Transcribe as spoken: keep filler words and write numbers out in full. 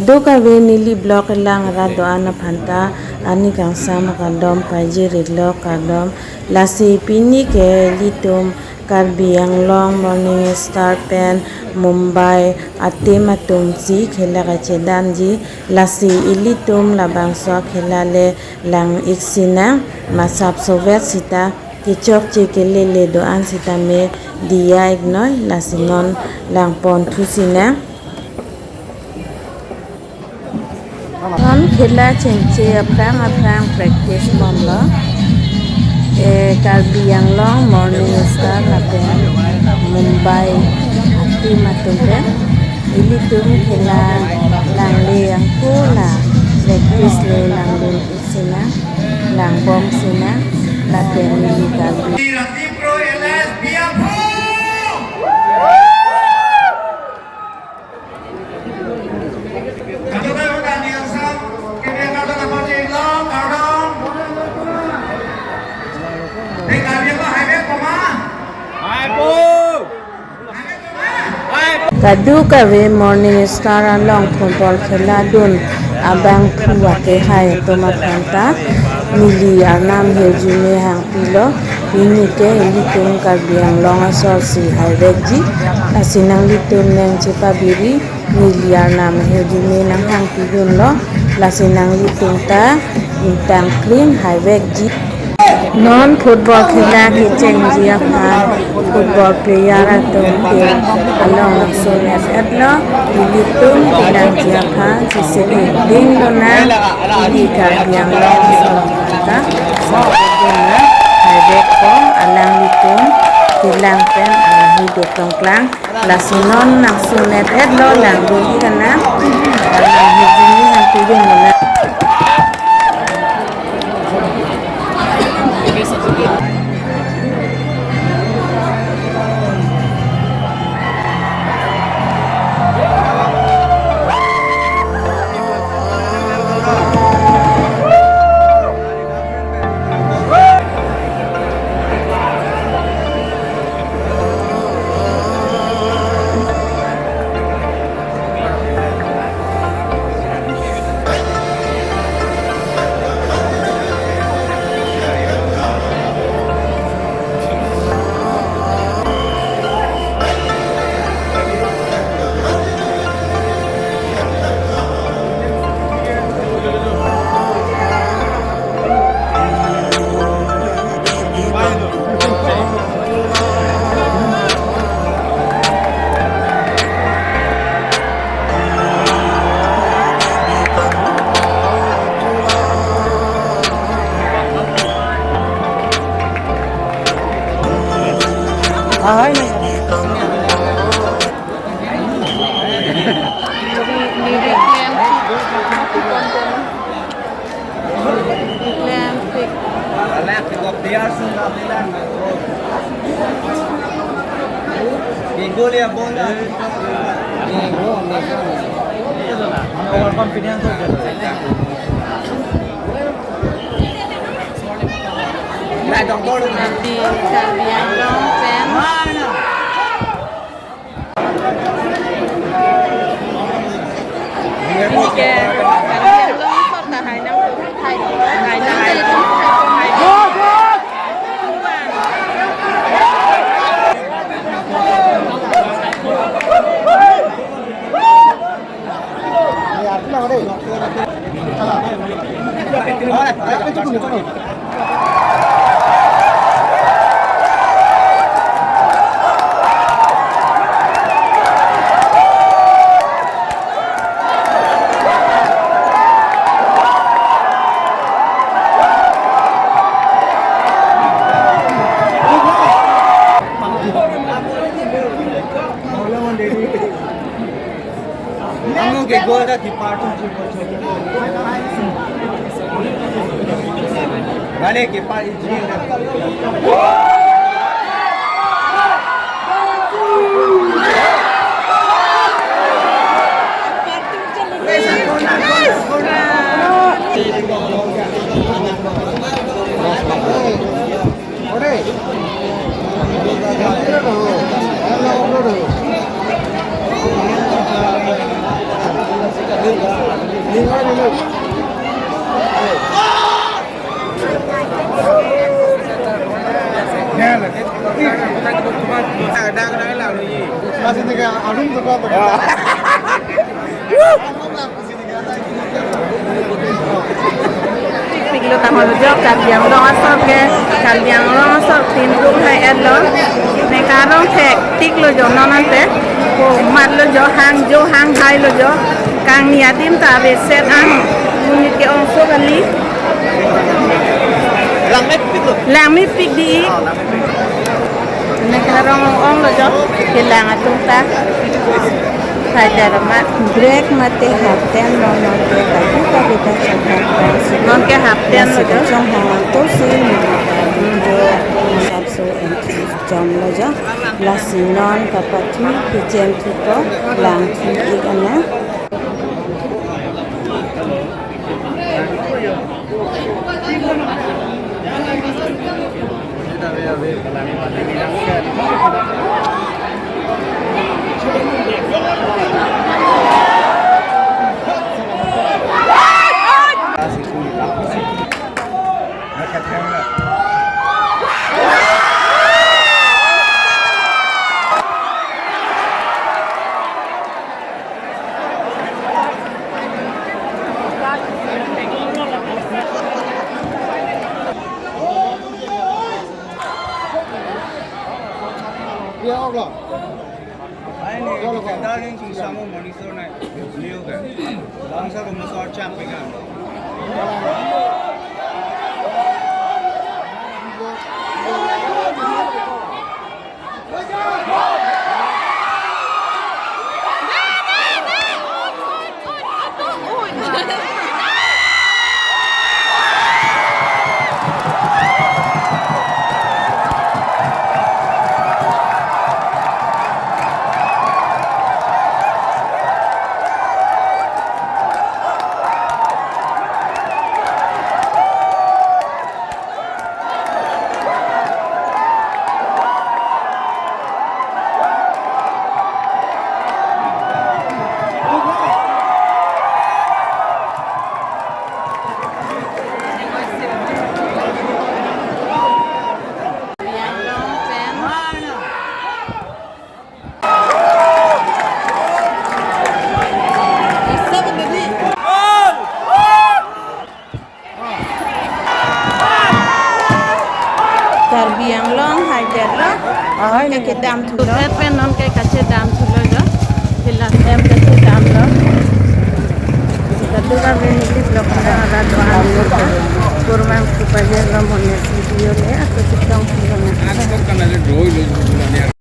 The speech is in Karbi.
Kadokave neli vlog kelang rat do-an aphan ta ani kangsam akardom pajir iklo kardom. Lasi pini ke ilitum Karbi Anglong Morning Star pen Mumbai a-team atum si khela kachedamji, lasi ilitum labangso akhela le lang-ik sinang, masap sovet sita kechokche kelele do-an sitame diya-iknoi, lasi non langpon thu sinang. Non khela chengche aphrang aphrang practice bomlo. Eh, Karbi Anglong Morning Star lapen Mumbai a-team atum pen ilitum khela langle angko la practice le langdun-ik sinang, langbom sinang, lapen neli Karbi. Kadokave Morning Star along football khela dun abangphu akehai atum aphan ta neli arnam hirjume hangpilo, pini ke ilitum Karbi Anglong asor si haivekji, lasi nanglitum neng chepabiri, neli arnam hirjume nanghangpidunlo, lasi nanglitum ta ingtang krim haivekji. Non football khela kechengji aphan football player atum ke along langsun-et-etlo, ilitum kelangji aphan sisi ding lonang, ili Karbi Anglong asor ta sangkot dun na haivekpo, alanglitum kelang pen arahiduk longklang. Lasi non langsun-et-etlo, langdun-ik nang, arnam hirjume hangpidun nang. Overconfidence হয়েছে। Karbi, Karbi Anglong pen. Ini ke Karbi Anglong kota Hainang, Hainang, Hainang. Amo ke gol ta keeper tu. Mane keeper iji. Thekpiklo tanglo jo, Karbi Anglong asor ke, Karbi Anglong asor tin rung hai et lo. Ne karong thektiklo jo non ante. Ko matlo jo, hang jo, hang hai lo jo. Kangni adim ta ave set an. Monit ke-ongso kali. Langmepiklo. Langmepik di. Oh, langmepik. Ne karong ong lo jo, kelang atum ta. Hajar ma. Break mate half time lo, non ke kabu kabu ta chakha. Non ke half time lo jo. Chong hang to si jo, sabso entry jam lo jo. Lasi non kapathu, pijem thu ko, lang thu ik ana. Karbi Anglong hai det lo. Ahai, non ke kedam thulo. Tupet pen non ke kachedam thulo jo. Pilas em kachedam lo. Kaduk abe neli vlog na ala doan. Kurvangthu pajirlo, mo next video le ako chetong thulo na.